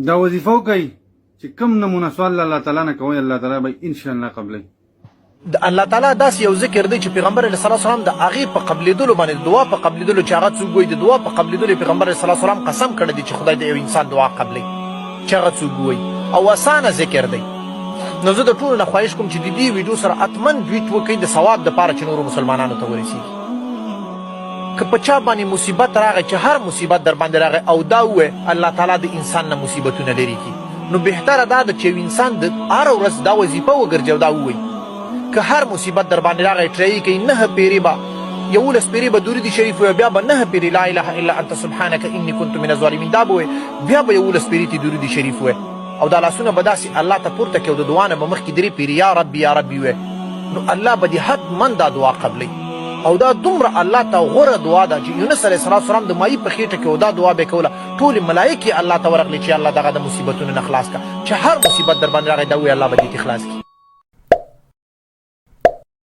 دا وظیفه وکړئ چې کوم نمونه سوال له الله تعالی نه کوئ، الله تعالی به ان شاء الله قبلوي. د الله تعالی داسې یو ذکر دی چې پیغمبر علیه الصلوة والسلام د هغې په قبلېدلو باندې، د دعا په قبلېدلو چې هغه څوک وایي، د دعا په قبلېدلو یې پیغمبر علیه الصلوة والسلام قسم کړی دی چې خدای د یو انسان دعا قبلوي چې هغه څوک وایي او اسانه ذکر دی. نو زه د ټولو نه خواهش کوم چې د دې ویډیو سره حتما ډویټ وکړئ د ثواب دپاره چې نورو مسلمانانو ته ورسیږي. که په چا باندې مصیبت راغی چې هر مصیبت در باندې راغی او دا ووایې الله تعالی د انسان نه مصیبتونه لرې کړي نو بهتره دا ده چې یو انسان د هره ورځ دا وظیفه وګرځي او دا ووایي که هر مصیبت در باندې راغی ټرایي کوي نه پیرې به 11 پیرې به درود شریف وایي، بیا به نه پیرې لا اله الا انت سبحانک انی کنت من الظالمین دا به وایي، بیا به 11 پیرې تی درود شریف وایي او دا لاسونه به داسې الله ته پورته کړي او د دعا نه به مخکې درې پیرې یا ربي یا ربي وایي نو الله به دې حتما دا دعا قبلوي. او دا دومره الله ته غوره دعا ده چې یونس علیه السلام د ماهي په خېټه کې او دا دعا به کوله، ټولې ملایکې الله ته ورغلې چې الله دغه د مصیبتونو نه خلاص کړه، چې هر مصیبت در باندې راغی دا ووایه الله به دې ترې خلاص کړي.